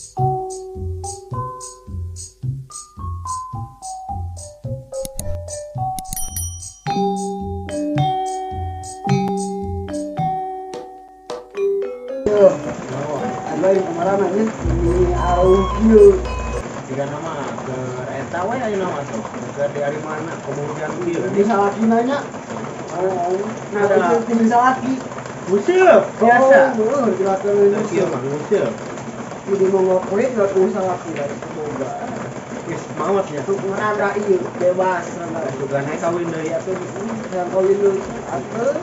Ada yang kemarin aja ini audio. Tiga nama ke eta we ayeuna mah tuh. Ke di ari mana kemudian ieu. Di salaki nanya. Nah, itu di salaki. Useup biasa. Oh, jelaskan ieu mah useup. Jadi mau kulit enggak usah laki dari semoga. Geus maot nya. Tuh rada ieu bebas rada. Juga naik kawin deui atuh. Yang kawin deui atuh.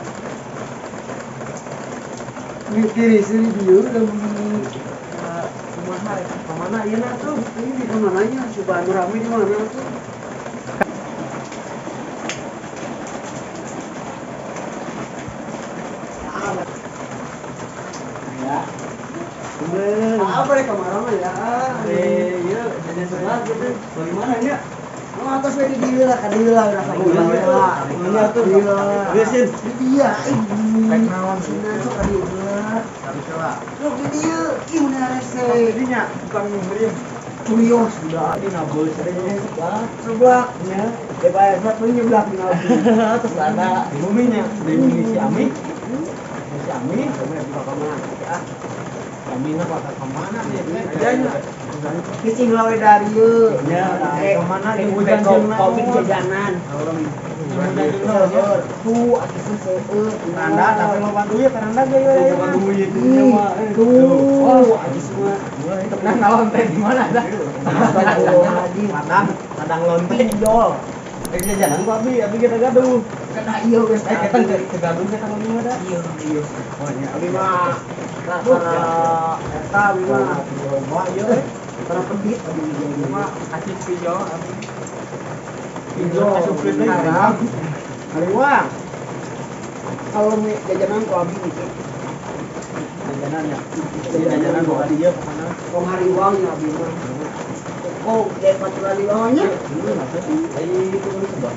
Mikir sih dia udah kumaha kemana ieu na tuh? Ini di kemananya? Coba anu rame di mana tuh? Ya. Apa deh kemarin ya? Iya, jajan sebelah gitu. Bagaimana ya? Oh, atas we di dieu lah, ka dieu lah udah ka dieu lah. Iya tuh. Geus di dia. Rek naon cenah sok ka dieu lah. Harus lah. Sok di dieu, ih mun rese. Dinya tukang ngirim. Curios sudah dina beus sebelah. Sebelah nya. Dibayar satu nyeblak dina beus. Terus ada di buminya, di bumi si Ami. Si Ami, kamu buka ka mana? Ya. Ami na bakal ka mana sih? Aja. Kicing lawe dari ieu. Nya, ka mana di hujan jeung kopi jajanan. Tuh, atuh seueur. Randa tapi loba duit, randa ge ieu. Loba duit mah. Tuh, atuh semua. Nah, ngalonte di mana dah? Padang, padang lonte jol. Rek jajanan ku abi, abi kita gaduh. Kena ieu geus. Eh, kita gaduh kita ngomong da. Iya, iya. Oh nya, abi mah rasa eta abi mah loba ieu. Para pedit abi mah acik pinjol abi. Pinjol asup deui haram. Hariwang. Kalau jajanan ku abi gitu. Jajanan ya. Jajanan ku abi ieu pokona. Kong hariwang ya abi mah. Oh, dari paturan di bawahnya. Ai itu kan sebelah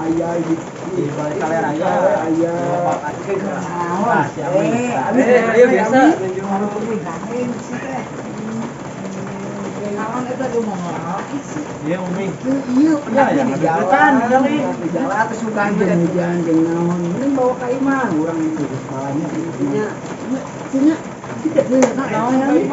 Ayah di balik kaler ayah. Ayah. Ah, si Ami. Eh, biasa. Naon eta ge mau ngorok sih. Iya, Umi. Iya, ya, di jalan, di jalan atuh suka hujan jeung naon. Mending bawa ka imah urang itu kepalanya nya. Nya.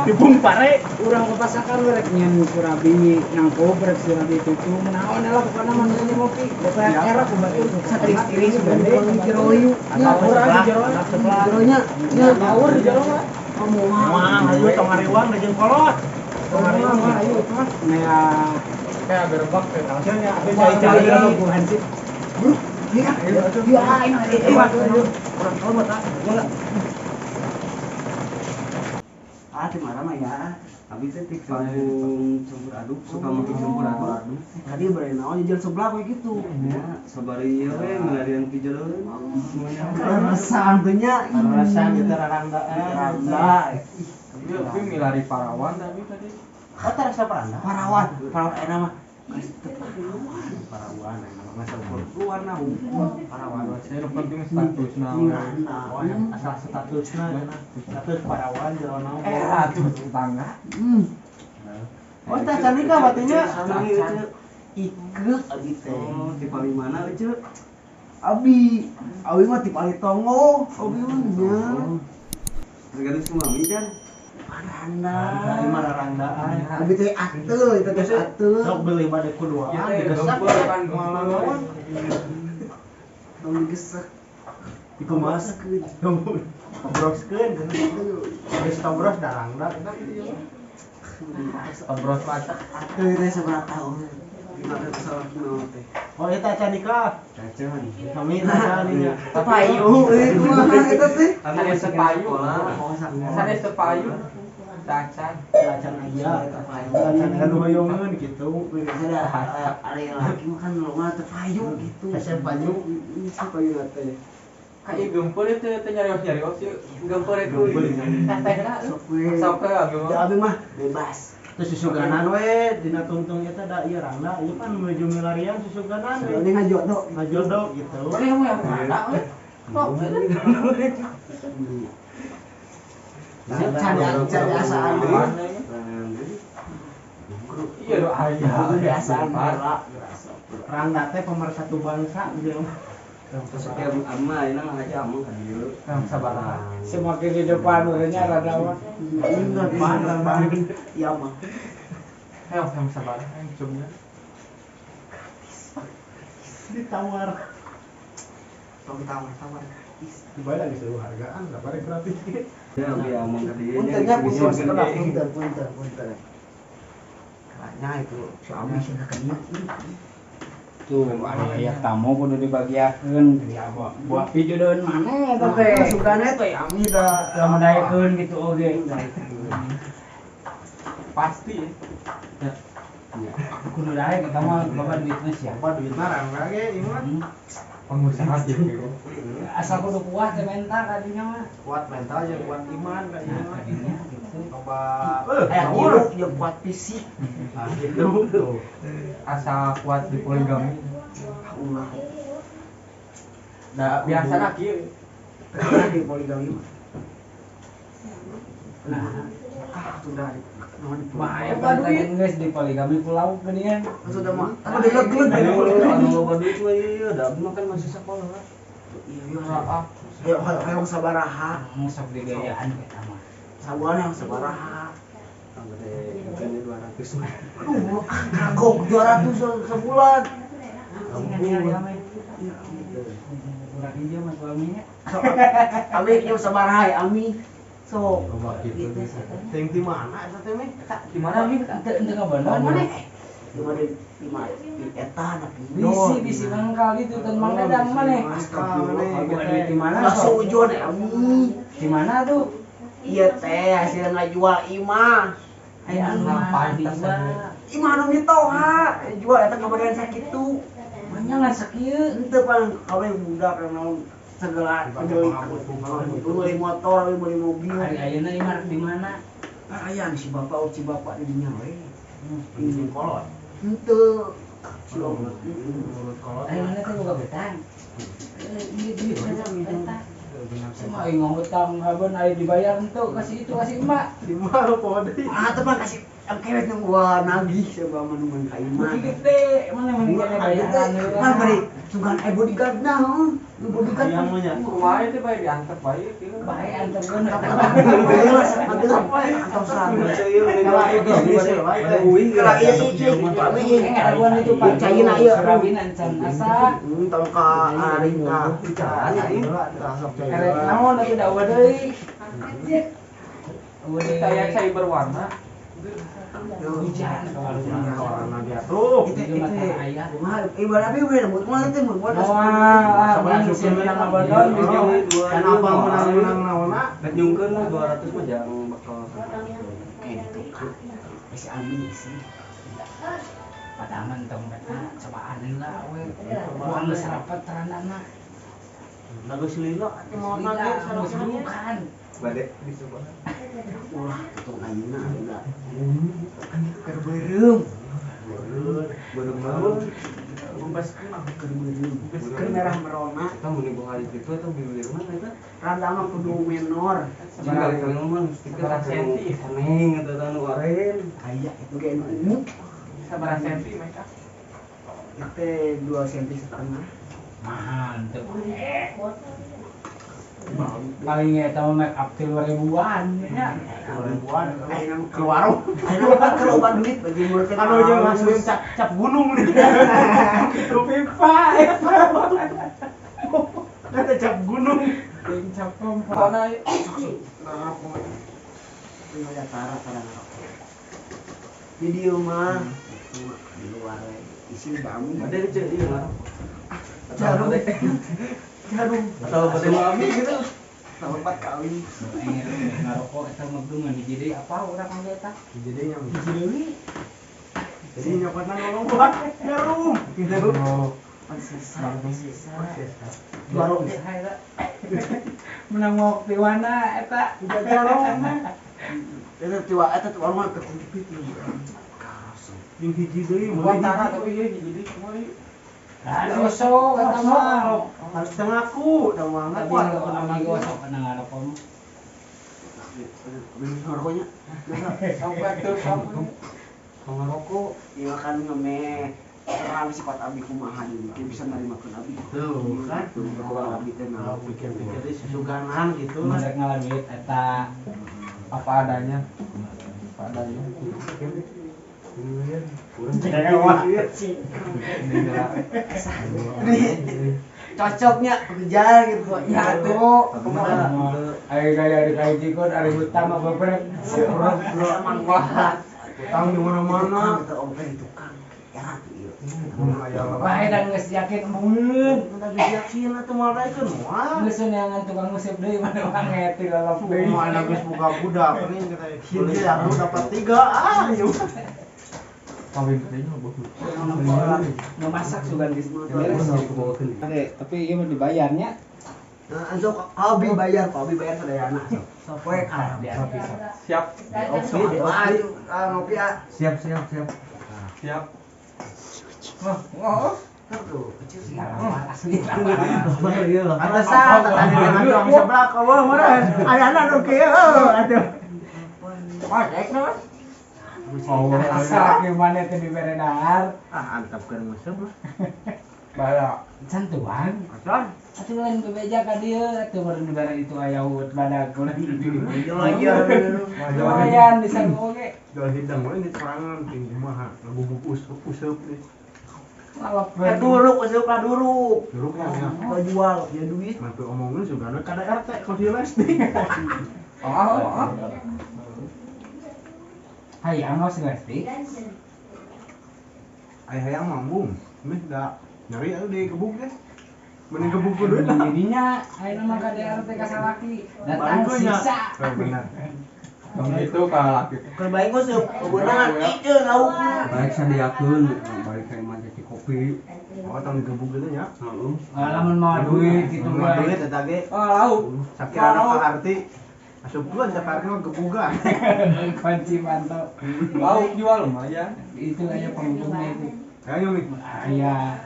Dibung pare urang kepasakan we rek nyen surabi nangkop rek surabi tutu naon lah pokona mah nu ngopi. Bapak era ku batur satiris-tiris gandeng jero ieu. Urang di jero sebelah. Jeronya nya Ngawur di jero mah. Moal ayo tong hariwang da jeung kolot. Tong hariwang ayo nah kayak gerbak teh hasilnya atuh cai-cai bukan sih. Iya, iya, ini urang kolot ah. Ah, di mana mah ya? Abi teh tik campur aduk, suka make campur aduk. Tadi bere naon jajan sebelah we gitu. Ya, sabari ieu we milarian pijoleun semuanya. Resan teh nya. Resan ieu teh raranda. Raranda. Ieu abi milari parawan tapi tadi. Oh, teh rasa paranda. Parawan, parawan enak mah. Geus teu parawan. Parawan enak mah ukur warna unggul. Parawan saya nu penting statusna. Oh, asal statusna status parawan jero naon. Eh, atuh tetangga. Oh, teh can nikah berarti nya. Ikeut abi teh. Oh, ti paling mana euy? Abi, abi mah ti paling tonggo, abi mah nya. Tergantung suami kan. Paranda. Ari mah rarandaan. Abi teh ateul, itu teh ateul. Sok beli bade kuduaan digesak moal lawan. Tong digesak. Dikumaskeun. Tobroskeun. Geus tobros darangda eta ieu. Tobros mata. Ateul teh sabaraha tahun. Gimana salah naon teh? Oh, eta acan nikah. Acan. Kami acan nya. Payu euy kumaha eta teh? Sanes sepayu. Sanes sepayu. Acan. Acan aya. Acan anu hoyongeun gitu. Biasa ada ari laki mah kan loba teu payu gitu. Hese payu. Si payu teh. Kayak gempur itu teh nyarios-nyarios ieu. Gempur itu. Tetehna. Sok we. Sok we abi mah. Da abi mah bebas. Terus susuganan we dina tungtung eta da ieu rangda ieu pan menuju milarian susuganan we. Ini ngajodoh. Ngajodoh gitu. Boleh mah yang mana we. Kok. Can asaan. Iya do aya. Biasaan heula. Rangga teh pemersatu bangsa gitu. Setiap ama ini ngaja amang ka dieu. Sabaraha. Semakin di depan urangnya rada mah. Mana iya mah. Ayo sama sabaraha yang cumnya. Gratis. Ditawar. Tong tawar-tawar gratis. Dibayar lagi seluruh hargaan, enggak bare gratis. Ya abi amang ka dieu. Puntennya punten punten punten. Kayaknya itu suami sih ka dieu. Tuh, aya tamu kudu dibagiakeun ya buah pijodeun mana eta teh. Sugana teh ami da mendaekeun gitu oge. Pasti ya. Kudu daek eta mah loba duitna siapa duitna rangga ge ieu mah. Pengusaha gitu. Asal kudu kuat teh mental kadinya mah. Kuat mental jeung kuat iman kadinya mah. Kadinya gitu. Loba aya hirup jeung kuat fisik. Nah, gitu. Asal kuat di poligami. Ulah. Nah, biasana kieu. Di poligami mah. Nah, sudah bahaya duit geus di poligami pulau geuningan. Sudah mah. Tapi dileg-leg anu loba duit mah ieu da abdi mah kan masih sekolah. Iya iya. Ayo ayo sabaraha. Sok digayaan eta mah. Sabuan yang sabaraha. Gede bukannya 200 mah. Aduh, kagok 200 sebulan. Kurang hijau mah suaminya. Ami ieu sabaraha ya ami. So, gitu. Ting di mana eta teh mi? Di mana mi? Teu teu ngabener maneh. Di mana di mana di eta na pindo. Bisi bisi mangkal gitu teu Mang Dadang maneh. Astagfirullah. Di mana? Langsung ujon ami. Di mana tuh? Iya teh hasil ngajual imah. Aya anu pantes. Imah anu mitoha jual eta kabadan sakitu. Banyak ngan sakieu. Henteu pan kabeh budak naon segala beli motor, beli mobil. Ari ayeuna imah di mana? Aya si bapak, si bapak di dinya we. Di kolot. Henteu. Si kolot. Aya mana teh boga betang? Ieu duit eta. Cuma aing ngutang habeun aya dibayar henteu kasih itu kasih emak. Di mana poho deui? Ah teh mah kasih engke nu gua nagih sebab mah ka imah. Gede, mana mun kene bayaran. Mah bari sugan aya bodyguard-na heuh. Nu bodyguard kumaha teh bae diantep bae kieu. Bae antepkeun. Kalau ieu sih ngaruan itu caina ieu. Serabinan can asa. Tong ka aring ka. Erek naon atuh da eueuh deui. Eueuh deui. Kayak cai berwarna. Hujan warna dia tuh. Itu kumaha ibarat abi we mun kumaha teh mun moal musim menang abadon kan apa menang-menang naonna rek nyungkeun lah 200 mah jangan bakal kayak gitu kan. Geus ami sih. Padahal tong eta cobaan heula we. Buang geus rapat terandana. Lah geus lila atuh maona ge sareng bukan. Bade dicoba. Ulah tutung ayeuna ayeuna. Keur beureum. Beureum naon? Keur beureum. Keur merah merona. Eta mun dibawa kitu eta bibir mah eta. Randa mah kudu menor. Kali-kali mah sabaraha senti koneng eta teh anu oren. Aya itu ge anu. Sabaraha senti mereka? Itu 2 senti setengah. Mahal teu. Paling eta mah make up 3.000-an nya. 2.000-an. Ayeuna mah ke warung. Ayeuna mah keur loba duit bagi murid anu jeung langsung cap gunung nih. Pipa. Eta cap gunung. Jeung cap pompa. Mana ngarokok. Tinggal tara tara ngarokok. Di dieu mah di luar isi bami. Ada di dieu ngarokok. Jarum. Jarum. Atau pada mami gitu. Tahun 4 kali. Ngarokok eta mah ngan hiji deui apa urang mah eta? Hiji deui nya. Hiji deui. Jadi nyokotna ngomong buat jarum. Gitu. Sisa, sisa. Baru eta. Menang mau tiwana eta. Jarum. Eta tiwa eta tiwa mah kekumpit. Jeung hiji deui mah tara tapi ieu hiji deui kumaha ieu? Aduh sok eta mah harus teu ngaku da mah ngaku ami gosok kana ngarokok mah. Ngerokoknya. Sampai tuh sampai. Ngerokok, iya kan ngemeh. Terang sifat abi kumaha jadi kayak bisa narimakeun abi. Tuh kan kurang abi teh nah pikir-pikir teh susuganan gitu. Mereka ngalah duit eta apa adanya. Apa adanya. Cocoknya kejar gitu ya tuh. Ayo gaya di kayu jikon, ari hutang mah bebrek. Hutang di mana-mana. Tukang ya wah, dan geus yakin mun. Geus yakin atuh moal daekeun moal. Geus neangan tukang nguseup deui mana urang ngeti lalap deui. Moal geus buka budak nih kata. Beli satu dapat 3 ah ieu. Kawin teh nya bagus. Ngemasak sugan geus beres. Tapi ieu mah dibayarnya. Nah, anjok abi bayar, abi bayar sadayana sok. Sok we ka. Siap. Oke, ngopi ah. Siap, siap, siap. Siap. Wah, wah. Tuh, kecil sih. Asli. Atasan, tadi dengan tukang seblak, eueuh meureun. Ayana nu kieu atuh. Wah, rek naon? Oh, asa gimana teh dibere dahar? Ah, antapkeun nguseup lah. Bala. Can tuang. Acan. Atuh lain bebeja ka dieu, atuh meureun dibere itu aya uut badag urang di. Lumayan di sagu oge. Jual hidang we di sorangan ting kumaha, ngabubuk useup deui. Kaduruk, useup kaduruk. Duruk ya. Kalau jual ya duit. Mantu omongin sugana kada RT kalau di Lesti. Oh, oh. Hayang mah si Lesti. Ai hayang mambung. Meh da nyari atuh di gebuk deh. Mending gebuk ku duit lah. Jadinya ayeuna mah ka DRT ka salaki. Datang sisa. Benar. Tong itu ka laki. Keur baik useup, kebenaran itu laukna. Baik sadiakeun, baik ka imah jadi kopi. Oh, tong digebuk gitu nya. Heeh. Lamun mau duit gitu mah. Duit eta ge. Oh, lauk. Sakirana paharti. Asupkeun teh paharti mah gebugan. Kunci mantap. Lauk jual lumayan. Itu aya penguntungnya itu. Ayo mi. Aya.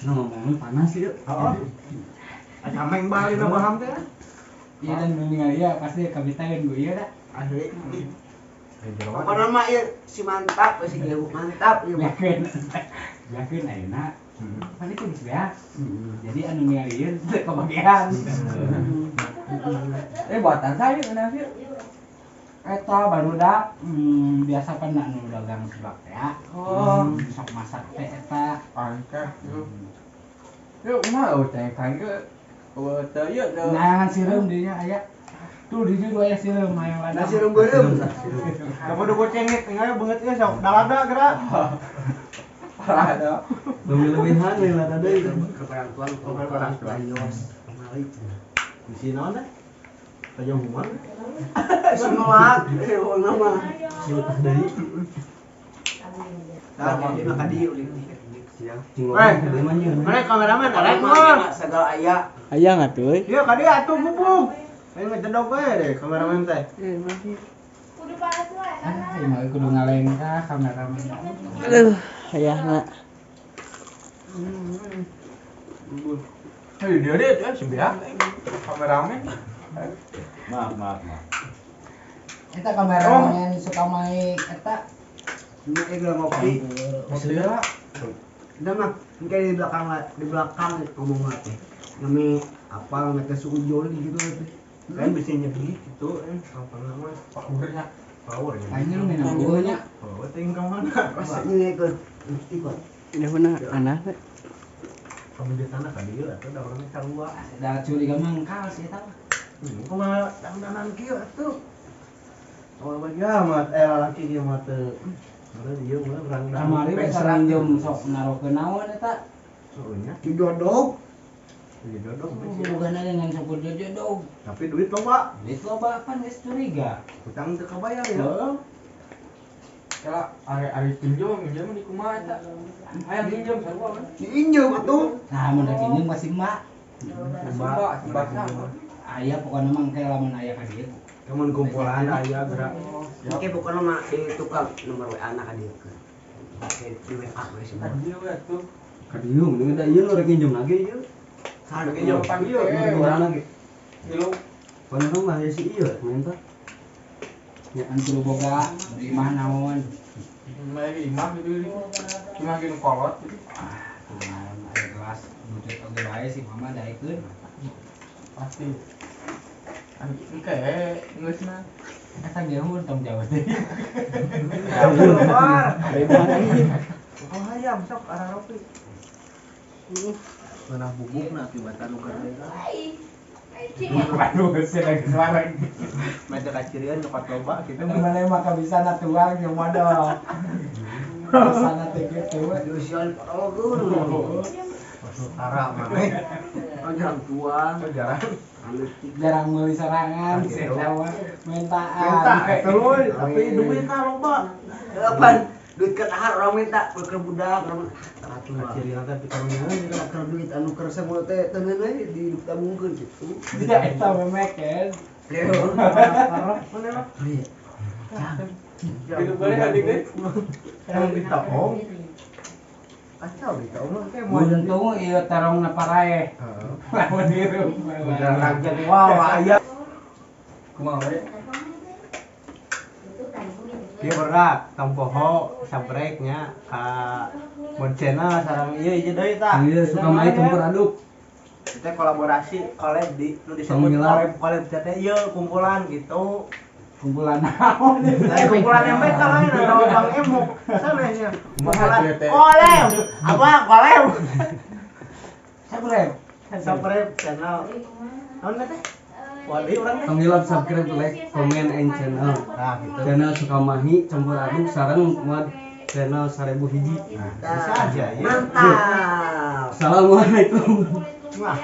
Nah, ngomongin panas ya. Heeh. Acameng bali na paham teh. Iya dan meninggal ya pasti kabitain gue iya dah. Asli. Apa nama ya si mantap, si gebuk mantap ya. Yakin. Yakin ayeuna. Pan itu geus beak. Jadi anu ningalieun teu kebagian. Buatan saya benar sih. Eta barudak biasa pan anu dagang seblak teh. Oh, sok masak teh eta. Angkah. Yuk, mah teh kan ge. Eueuh teu ieu teu. Nah, sireum dinya aya. Tuh di dieu aya sireum hayang lada. Nah, sireum beureum. Kamu udah gocengit, tinggal beungeut ge sok dalada geura. Parah da. Lebih-lebihan we lada deui ke orang tuang, ke orang tua. Kemari. Bisi naon teh? Tajam human. Senolak, urang mah. Silutah deui. Tah, jadi mah ka dieu ulin. Siap. Eh, mana kameramen arek mah? Segala aya. Aya atuh euy. Ieu ka dieu atuh gubuk. Ayo ngejedog we deh kameramen teh. Kudu panas wae. Ah, ieu mah kudu ngalengkah kameramen. Aduh, ayahna. Hei, dia dia tuh si beak kameramen. Maaf, maaf, maaf. Eta kameramen suka main eta Ini geura ngopi. Maksudnya Udah mah, mungkin di belakang ngomong teh. Nami apa nami teh suujon gitu teh. Kan bisa nyebut gitu, apa nama? Powernya. Power ya. Aing lu minum gua nya. Oh, ting ka mana? Rasanya ikut ikut. Ini mana anak teh. Kamu di tanah ka dieu atuh da urang sarua. Da curiga mangkal sih eta mah. Kumaha dangdanan kieu atuh. Oh, bagi amat lalaki kieu mah teu. Meureun ieu mah urang Kamari we saranjeum sok narokeun naon eta. Heueuh nya. Didodog. Didodog we sih. Bukan ada dengan syukur jodog. Tapi duit loba. Duit loba pan geus curiga. Hutang teu kabayar ya. Heeh. Kala ari pinjam minjem di kumaha eta? Hayang pinjam sarua kan. Diinjem atuh. Nah, mun rek injem ka si emak. Simba, simba sama. Aya pokona mah engke lamun aya ka dieu. Kamun kumpulan aya gerak. Oke, pokoknya mah di tukang nomor WA na ka dieu. Oke, di WA we sih. Ka dieu we atuh. Ka dieu mending da ieu rek nginjem lagi ieu. Saha Rek nginjem pan ieu. Urang lagi. Ngilu. Pan mah si ieu minta. Ya kudu boga di imah naon. Mah imah gitu. Imah gini kolot gitu. Ah, aya gelas butut oge wae si mama daekeun. Pasti. Engke geus mah. Eta jauh tong jauh teh. Oh hayam sok arah ropi. Ngeunah bubukna tibatan nu keur Waduh, sih lagi suara. Mata kacirian cokot loba gitu. Mana mah kabisa tuang jeung modal. Sana teh kitu we. Diusian parologeun. Utara maneh. Oh jarang tuang. Jarang. Jarang meuli sorangan, sih mah mentaan. Minta terus tapi duitna loba. Kapan? Duit keur dahar urang minta, keur budak urang Kacirian teh pikarunya keur duit anu keur samono teh teu ngeunah ditabungkeun gitu. Ya eta memek kan. Mana mah? Hidup balik adik deh. Emang ditaong. Kacau ditaong mah kayak mau Untung ieu tarongna paraeh. Heeh. Lamun hirup. Udah rakyat wow aya. Kumaha we? Ieu berat tong poho subscribe-nya ka Mod Channel sareng ieu ieu deui tah. Iya, suka main campur aduk. Kita kolaborasi collab di nu disebut collab collab teh ieu kumpulan gitu. Kumpulan naon? Lain kumpulan MBK lain atau Bang Emok sanesnya. Kumpulan collab. Apa collab? Subscribe. Subscribe channel. Naon teh? Waduh urang teh. Tong hilap subscribe, like, comment, and channel. Nah, gitu. Channel Sukamahi campur aduk sareng Mod Channel 1000 hiji. Nah, bisa aja ya. Mantap. Assalamualaikum. Wah.